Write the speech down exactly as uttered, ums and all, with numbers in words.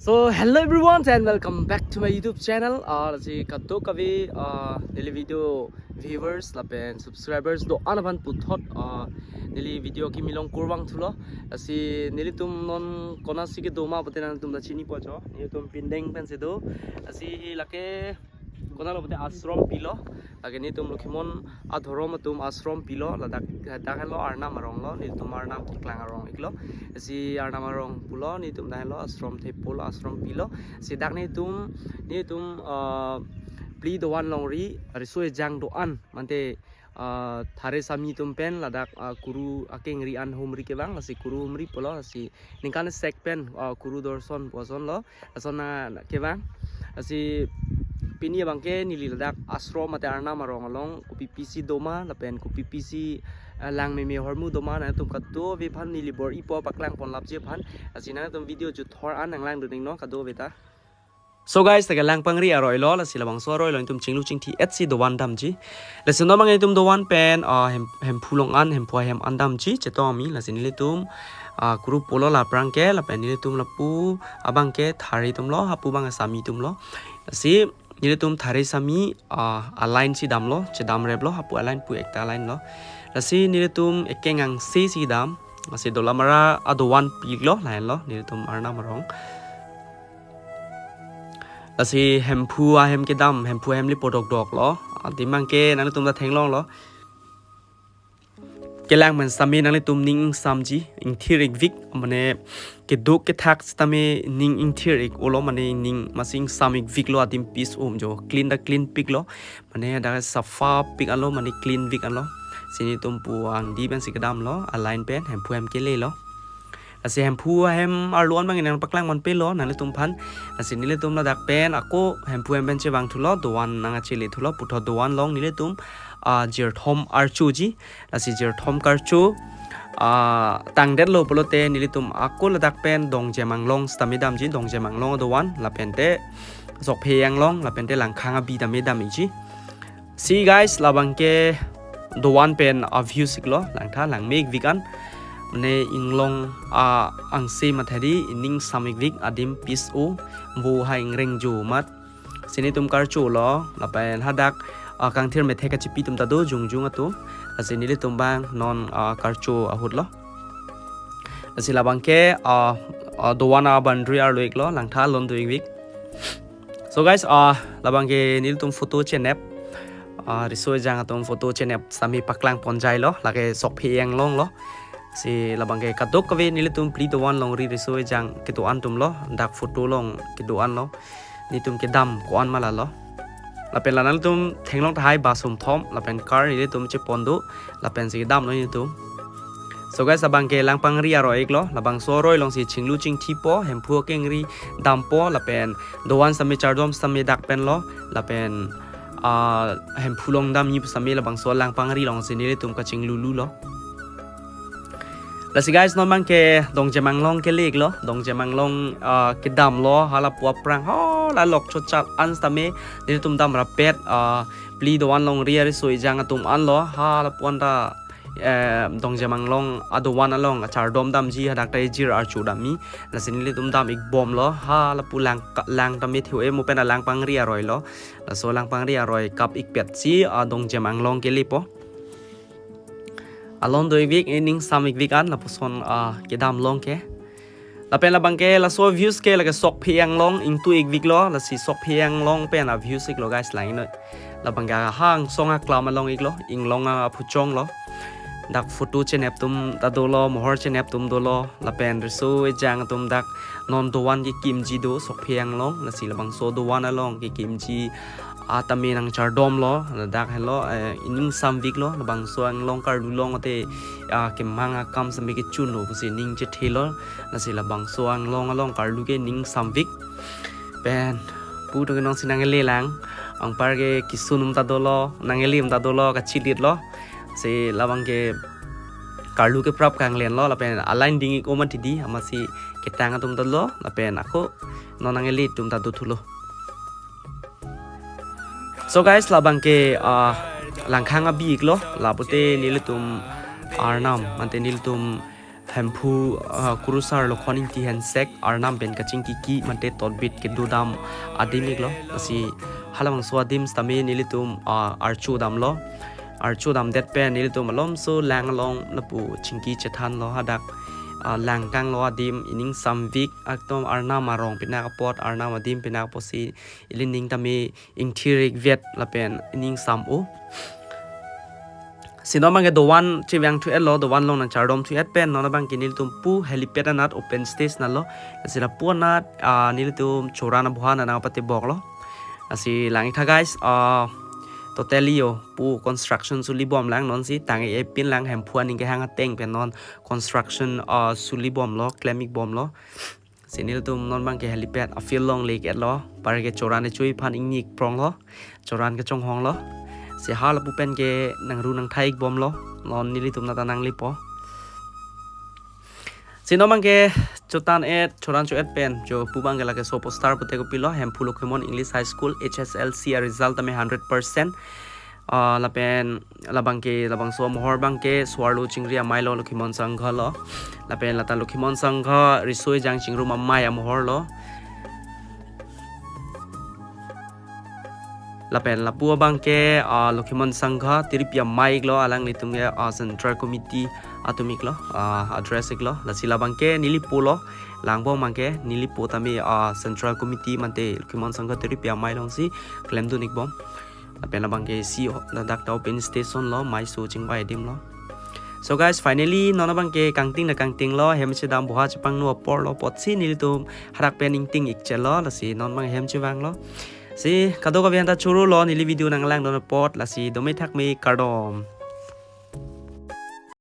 So hello everyone and welcome back to my YouTube channel. Uh, lasi kadokave uh, neli video viewers lapen subscribers do-an aphan puthot uh, neli video kimi long kurvangthulo. Lasi nelitum non konatsi kedo ma pute nangtum ta chinipo jo. Nelitum Pindeng pensi do. Lasi lake konatlo pute ashram pilo. Lake nelitum Lokhimon adhorom atum ashram pilo. Ladak dak helo Arnam arong lo. Nelitum Arnam keklang arong iklo. Lasi Arnam arong pulo, nelitum dak helo ashram thepo lo, ashram pilo. Lasi dak nelitum nelitum uh, phli do-an longri, riso ejang do-an mante uh, thare sami atum pen ladak uh, kuru akengri an humri kevang. Lasi kuru humri pulo, lasi ningkan sek pen uh, kuru dorson puson lo. Lason na kevang. Lasi pini abangke neli ladak ashram mate Arnam arong along kopi pisi do ma lapen kopi pisi uh, langmeme hormu do ma nangtum kadokave aphan neli bor-ipo, paklangpon lapji aphan. Lasi nangtum video juthor an nanglang dun iknon kadokave ta. So guys, lake Langpangri aroi lo, lasi labangso aroi along itum chinglu chingthi etsi do-an damji. Lasi non abang itum do-an pen uh, hem, Hemphu along an, Hemphu ahem an damji chetong ami. Lasi nelitum uh, kuru pulo la aphrang ke, lapen nelitum lapu abangke thare atum lo, hapu abang sami atum lo. Lasi nelitum thare sami uh, a-line si damlo, chedam replo, hapu a-line pu ekta a-line lo. Lasi nelitum ekeng angse si dam. Lasi Dolamara ado-an pik lo, lahenlo nelitum Arnam arong. Lasi Hemphu ahem kedam, Hemphu ahem lipo dokdok lo. Adim abangke nangtum ta theklong lo. Kelang pen sami nanglitum ning ingsamji, ingthir ikvik, mane keduk kethak sitame ning ingthir ik-olo, mane ning masi ingsam ikvik lo, adim peace om jo, clean ta clean pik lo, mane dak sapha pik alo, mane clean vik alo. Lasi nelitum pu angdi pensi kedam lo, a-line pen Hemphu ahem kele lo. Lasi Hemphu ahem arlo an abang nangpaklangpon pelo nanglitum aphan. Lasi nelitum ladak pen ako Hemphu ahem pen chevangthulo, do-an nangchelethulo, puthot do-an along nelitum uh, jirthom archoji. Lasi jirthom karcho uh, tangdetlo pulote nelitum ako ladak pen Dongjem Anglong sitame damji, Dongjem Anglong do-an, lapente Sokphe Anglong, lapente Langkhang Abi tame dam ikji. Si guys, labangke do-an pen a-views iklo, langtha langme ikvik an. Mane inglong a angse mathari, ining sam ikvik, adim peace o, vo ha ingreng jo mat. Lasi nelitum karcho lo, lapen hadak uh, kangthir methek kachipi atum ta do, jongjong atum. Lasi nelitum abang non uh, karcho ahut lo. Lasi labangke uh, uh, do-an a-boundary arlo iklo, langtha lon do ikvik. So guys, uh, labangke nelitum photo chenep. Uh, riso ejang atum photo chenep sami paklangpon jailo, lake Sokphe Anglong lo. Lasi labangke kadokave nelitum phli do-an longri riso ejang kedo-an atum lo, dak photo along kedo-an lo. Nelitum kedam ko-an ma lalo. Lapen la nangtum theklong tahai bus hum thom, lapen car nelitum chepon do, lapensi kedam lo nelitum. So guys, labangke Langpangri aroi iklo, labangso aroi alongsi chinglu chingthipo, Hemphu akengri dampo, lapen do-an sami chardom sami dak pen lo, lapen uh, Hemphu along damji pu sami labangso Langpangri alongsi nelitum kachinglulu lo. Lasi guys, non abangke Dongjem Anglong kele iklo, Dongjem Anglong uh, kedam lo, hala pu aphrang, ho, la lok chotchat an sitame, nelitum dam rapet, uh, phli do-an longri ariso ejang atum an lo, hala pu anta eh, Dongjem Anglong a do-an along achardom damji, hadak ta ejir archo damji. Lasi nelitum dam ikbom lo, ha lapu lang, lang tame theo e mo pen a Langpangri aroi lo. Laso Langpangri aroi kap ikpet si a Dongjem Anglong kelepo. Alon do ikvik, ining sam ikvik an lapuson a kedam long ke. Lapen labangke laso views ke lake Sokphe Anglong ingtu ikvik lo, lasi Sokphe Anglong pen a views iklo guys, lang inoi. Labangke hang song aklam along iklo, inglong aphuchong lo. Dak photo chenep atum ta dolo, mohor chenep atum dolo, lapen riso ejang atum dak non do-an kekimji do Sokphe Anglong, lasi labangso do-an along kekimji atame nangchardom lo, ladak helo, eh, ining samvik lo, labangso anglong karlu long te, ah, kemang akam sami kechun lo pusi ning chethe lo, lasi labangso anglong along karlu ke ning samvik. Pen pu to kenong si nangkele lang, anpar ke kisun um ta dolo, nangkele um ta dolo, kachilit lo, si labangke karlu ke prap kanglen lo, lapen a-line ding ik oman tidi, amatsi ketang atum ta dolo, lapen ako non nangkele atum ta dothulo. So guys, labangke, ah, Langkhang abi iklo, lapute nelitum Arnam, mate nelitum Hemphu, ah, Kurusar Lokhon Ingti Hensek arnam pen kachingkiki mate totbit kedodam adim iklo. Lasi halabangso adim sitame nelitum, ah, archo damlo. Archo damdet pen nelitum malomso lang along lapu chingki chethanlo, hadak, ah, lang kanglo adim, ining samvik, ekdom arnam arong pinak apot, arnam adim pinak apotsi ili ning tame ingthir-ik vet lapen ining sam-o. Si non abangke dovan chevang thu-etlo, dovan along nangchardom thu-et pen non abangke nelitum pu helipad anat open stage nalo. Lasi lapu anat, ah, nelitum choran aboha nang pateboklo. Lasi lang-ik tha guys, ah, totally yo pu construction suli bomlang, nonsi tang-e pin lang, Hemphu aning kehang ateng pen non construction, ah, suli bomlo, klem-ik bomlo. Si nelitum non abangke helipad a-field along le-ik-etlo, par ke choran echui aphan ingni-ik pronglo, choran kechonghonglo. Si ha lapu pen ke nangru nangthai-ik bomlo, non nelitum nata nanglepo. Si non abangke chotan-et, choran cho-et pen, jo pu abangke lake so poster pute kopilo, Hemphu Lokhimon English High School H S L C a-result tame hundred percent. Ah, lapen labangke, labangso amohor abangke so-arlo chingri amei lo, Lokhimon Sangha lo. Lapen lata Lokhimon Sangha riso ejang chingrum amei amohor lo. Lapen lapu abangke, ah, Lokhimon Sangha tiripi amei iklo, alanglitum ke, ah, Central Committee atum iklo, ah, address iklo. Lasi labangke neli po lo, langbom abangke neli po tame, ah, Central Committee mate Lokhimon Sangha tiripi amei alongsi klemdun-ik bom. Lapen labangke isi ladak ta open stage lo, mei so chingvai adim lo. So guys, finally non abangke kangting na kangtinglo, hem chedam aboha chepangno apor lo, apotsi nelitum hadak pen ingting-ik chelo, lasi non abang hem chevanglo. Si kadokave anta choro lo neli video nanglangdun apot, lasi dome thakme, kardom.